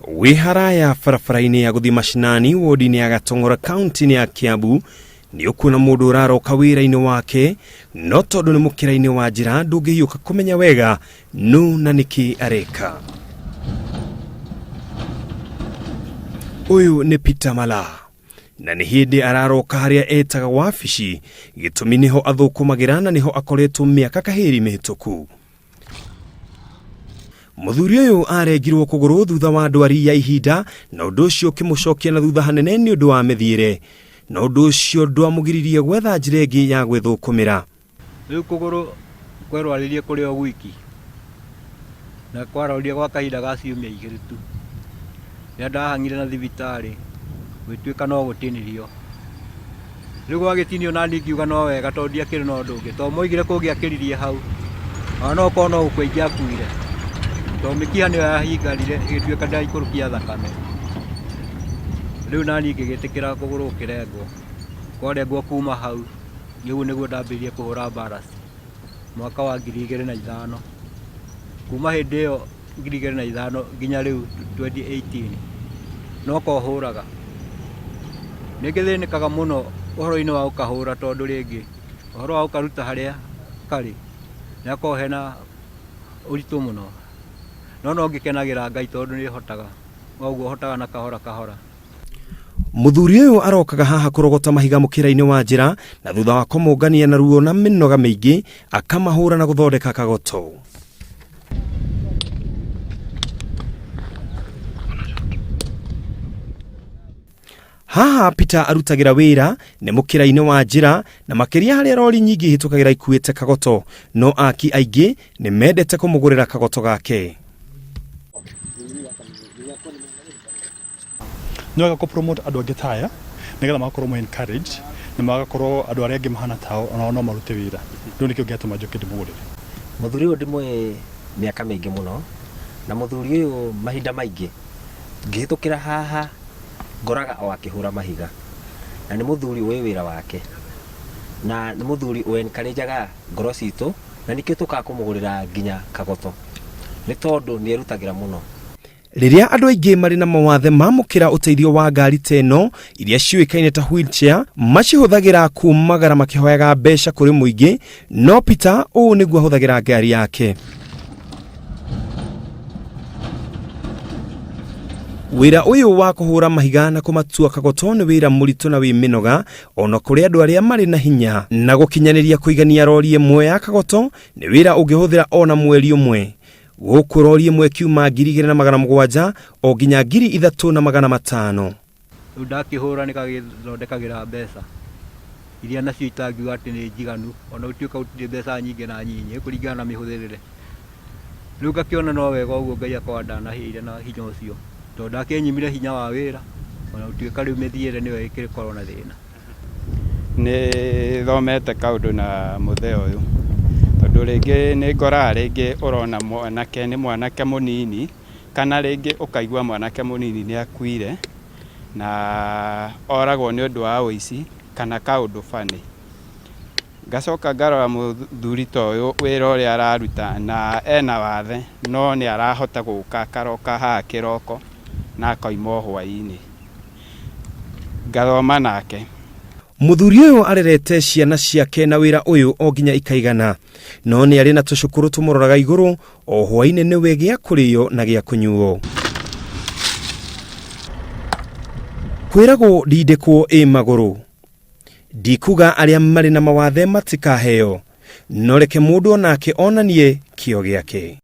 Wĩ haraya barabara-inĩ ya gũthiĩ mashinani wodi-inĩ ya Gatong'ora kaunti-inĩ ya Kiambu nĩ ũkuona mũndũ ũraroka wĩra-inĩ wake no tondũ nĩ mũkĩra-inĩ wa njĩra ndũngĩhiũka kũmenya wega nũ na nĩkĩ areka. Ũyũ nĩ Peter Malaa na nĩ hĩndĩ araroka harĩa etaga wabici gĩtũmi nĩho athũkũmagĩra na nĩho akoretwo mĩaka kahĩri mĩhĩtũku. Mũthuri ũyũ arengirwo kũgũrũ thutha wa ndwari ya ihinda na ũndũ ũcio ũkĩmũcokia na thutha hanene nĩ ũndũ wa mĩthiĩre. Na ũndũ ũcio ndwamũgiririe gwetha njĩra ĩngĩ ya gwĩthũkũmĩra. Rĩu kũgũrũ kwerwaririe kũrĩ o gwiki, na kwarwarire gwa kahinda ga ciumia igĩrĩ tu. Rĩrĩa ndahang'ire na thibitarĩ, gũgĩtuĩka no gũtinirio. Rĩu gwagĩtinio naniĩ ngiuga no wega tondũ ndiakĩrĩ na ũndũ ũngĩ, tondũ moigire kũngĩakĩririe hau, ona no gũkorwo no gũkua ingĩakuire, tondũ mĩkiha nĩyo yahingarire ĩgĩtuĩka ndĩraikũrũkia thakame. Rĩu naniĩ ngĩgĩtĩkĩra kũgũrũ gũkĩrengwo, kwarengwo kuma hau, rĩu nĩguo ndambĩrĩirie kũhũra mbaraci mwaka wa 2005. Kuma hĩndĩ ĩyo 2005 nginya rĩu 2018 no ko hũraga. Nĩ ngĩthĩnĩkaga mũno ũhoro-inĩ wa gũkahũra tondũ rĩngĩ ũhoro wa gũkaruta harĩa karĩ nĩ hakoragwo hena ũritũ mũno. No no ngĩkenagĩra Ngai tondũ nĩ hotaga, o ũguo hotaga na kahora kahora. Mũthuri ũyũ arokaga haha kũrogota mahiga mũkĩra-inĩ wa njĩra na thutha wa kũmũngania na ruo na mĩnoga mĩingĩ akamahũra na gũthondeka kagoto. Haha Peter arutagĩra wĩra nĩ mũkĩra-inĩ wa njĩra na makĩria harĩa rori nyingĩ ihĩtũkagĩra ikuĩte kagoto, no aki aingĩ nĩ mendete kũmũgũrĩra kagoto gake. Nĩ wega kũ promote andũ angĩ ta aya nĩgetha magakorwo me encouraged na magakorwo andũ arĩa angĩ mahana tao onao no marute wĩra. Rĩu nĩkĩo kĩratũma njũke ndĩmũgũrĩre. Mũthuri ũyũ ndĩmũĩ mĩaka mĩingĩ mũno, na mũthuri ũyũ mahinda maingĩ ngĩhĩtũkĩra haha ngoraga o akĩhũra mahiga. Na nĩ mũthuri ũĩ wĩra wake, na nĩ mũthuri ũ encourage aga ngoro citũ, na nĩkĩo tũkaga kũmũgũrĩra nginya kagoto, nĩ tondũ nĩ erutagĩra mũno. Rĩrĩa andũ aingĩ marĩ na mawathe mamũkĩra ũteithio wa ngari ta ĩno iria ciũĩkaine ta wheelchair, macihũthagĩra kumagara makĩhoyaga mbeca kũrĩ mũingĩ, no Peter ũũ nĩguo ahũthagĩra ngari yake. Wĩra ũyũ wa kũhũra mahiga na kũmatua kagoto nĩ wĩra mũritũ na wĩ mĩnoga ona kũrĩ andũ arĩa marĩ na hinya, na gũkinyanĩria kũigania rori ĩmwe ya kagoto nĩ wĩra ũngĩhũthĩra ona mweri ũmwe. Gũkũ rori ĩmwe ĩkiuma 2700 o nginya 3500. Rĩu ndakĩhũra nĩ gagĩthondekagĩra mbeca iria nacio itangiuga atĩ nĩ njiganu ona gũtuĩka gũtirĩ mbeca nyingĩ na nyinyi kũringana na mĩhũthĩrĩre. Rĩu ngakĩona no wega ũguo Ngai akorwo andanaheire na hinya ũcio tondũ ndakĩnyimire hinya wa wĩra ona gũtuĩka rĩu mĩthiĩre nĩyo ĩkĩkorwo na thĩna. Nĩ thomete kaũndũ na mũthee ũyũ, tondũ rĩngĩ nĩ ngoraga rĩngĩ ũrona mwanake nĩ mwanake mũnini, kana rĩngĩ ũkaigua mwanake mũnini nĩ akuire, na oragwo nĩ ũndũ wa ũici kana kaũndũ funny. Ngacoka ngarora mũthuri ta ũyũ wĩra ũrĩa araruta na ena wathe no nĩ arahota gũka akaroka haha kĩroko na akauma o hwainĩ. Ngathoma nake. Mũthuri ũyũ arerete ciana ciake na wĩra ũyũ o nginya ikaigana, no nĩ arĩ na tũcũkũrũ tũmũroraga igũrũ o hwainĩ nĩwe gĩa kũrĩo na gĩa kũnyuo. Kwĩragwo ndindĩkwo ĩ magũrũ. Ndikuga arĩa marĩ na mawathe matikaheo, no reke mũndũ o nake onanie kĩo gĩake.